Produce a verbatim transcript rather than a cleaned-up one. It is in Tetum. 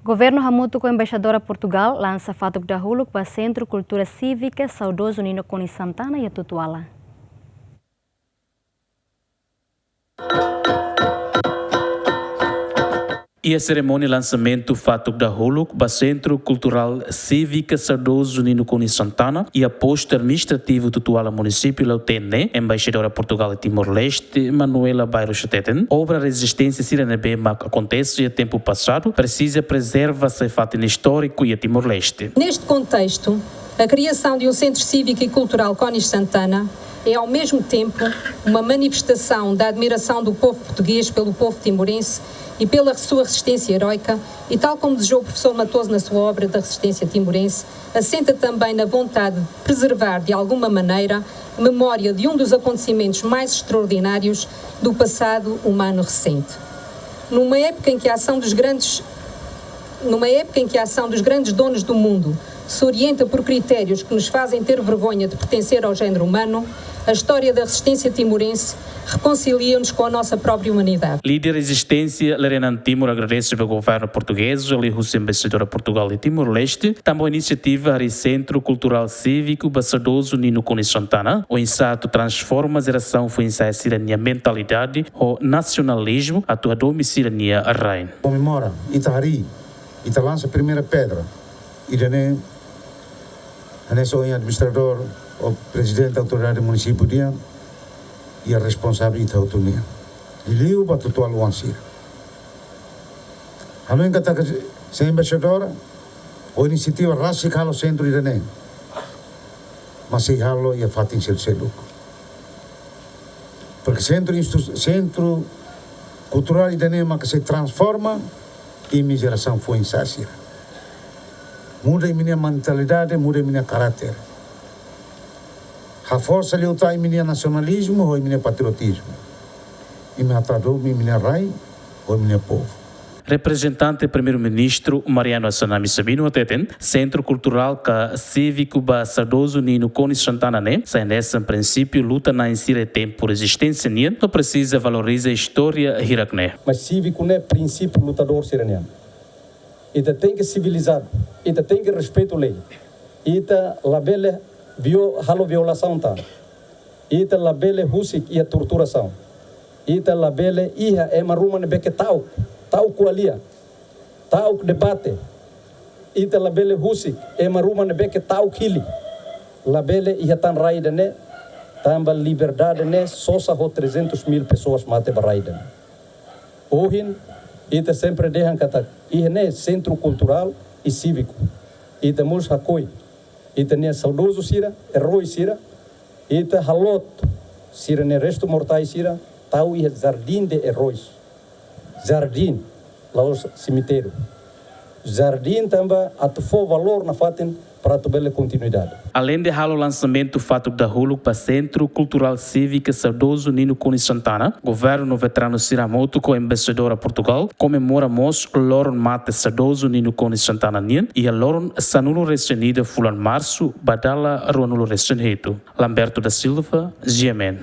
Governu hamutuk ho Embaixadora Portugal lansa fatuk dahuluk ba Sentru Kultura Sívika Saudozu Nino Konis Santana iha Tutuala. Iha serimónia lansamentu fatuk dahuluk ba Sentru Kulturál Sívika Saudozu Nino Konis Santana iha Postu Administrativu Tutuala, Munisípiu Lautém ne'e, Embaixadora Portugal iha Timor-Leste, Manuela Bairros hateten, obra rezisténsia sira ne'ebé mak akontese iha tempu pasadu presiza prezerva sai fatin istóriku iha Timor-Leste. Neste contexto, a criação de um Centro Cívico e Cultural Konis Santana é, ao mesmo tempo, uma manifestação da admiração do povo português pelo povo timorense e pela sua resistência heroica, e, tal como desejou o professor Matoso na sua obra da resistência timorense, assenta também na vontade de preservar, de alguma maneira, a memória de um dos acontecimentos mais extraordinários do passado humano recente. Numa época em que a ação dos grandes, numa época em que a ação dos grandes donos do mundo se orienta por critérios que nos fazem ter vergonha de pertencer ao género humano, a história da resistência timorense reconcilia-nos com a nossa própria humanidade. Líder rezisténsia Lerena Timor agradese ba governu portugés, liuhusi Embaixadora Portugal iha Timor-Leste, tanba inisiativa harii Sentru Kulturál Síviku ba Saudozu Nino Konis Santana, oinsá atu transforma jerasaun foin-sa'e sira-nia mentalidade ho nasionalizmu atu hadomi sira-nia rain. Komemora, ita harii, ita lansa primeira pedra, ida-ne'e, hanesan ohin administradór, ou prezidente autoridade munisípiu nian, iha responsavel ita hotu nian. Liuliu ba Tutuala oan sira. Hanoin katak se embaixadora, ho inisiativa rasik halo sentru ida-ne'e, mas sei halo iha fatin seluk-seluk. Porque sentru institu-, sentru kulturál ida-ne'e maka sei transforma imi jerasaun foin-sa'e sira. Muda imi-nia mentalidade, muda imi-nia karáter. Haforsa liután imi-nia nasionalizmu ho imi-nia patriotizmu. Imi atu hadomi imi-nia rain ho imi-nia povu. Reprezentante Primeiru-Ministru Mariano Assanami Sabino hateten, Sentru Kulturál ka Síviku ba Saudozu Nino Konis Santana ne'e sai hanesan prinsípiu luta-na'in sira iha tempu rezisténsia nian, no presiza valoriza istória hirak ne'e. Mas síviku ne'e prinsípiu lutadór sira-nian. Ita tenke sivilizadu, ita tenke respeitu lei. Ita labele vio-, halo violasaun tan. Ita labele husik iha torturasaun. Ita labele iha ema ruma ne'ebé ke ta'uk, ta'uk ko'alia, ta'uk debate. Ita labele husik ema ruma ne'ebé ke ta'uk hili. Labele iha tan rai ida-ne'e, tanba liberdade ne'e sosa ho trezentos mil pessoas mate ba rai ida-ne'e. Ohin, ita sempre dehan katak, iha ne'e sentru kulturál i síviku. Ita mós hakoi ita-nia saudozu sira, erói sira, ita halot sira-nia restu mortál sira, tau iha Jardim de Heróis. Jardim, la'ós semitériu. Jardim tanba atu fó valór nafatin para atu bele kontinuidade. Aleinde halo lansamentu fatuk dahuluk ba Sentru Kulturál Síviku Saudozu Nino Konis Santana, governu no veteranu sira hamutuk ho Embaixadora Portugal komemora mós loron mate saudozu Nino Konis Santana nian, iha loron sanulu-resin-ida fulan Marsu ba dala ruanulu-resin-hitu. Lamberto da Silva, G M N.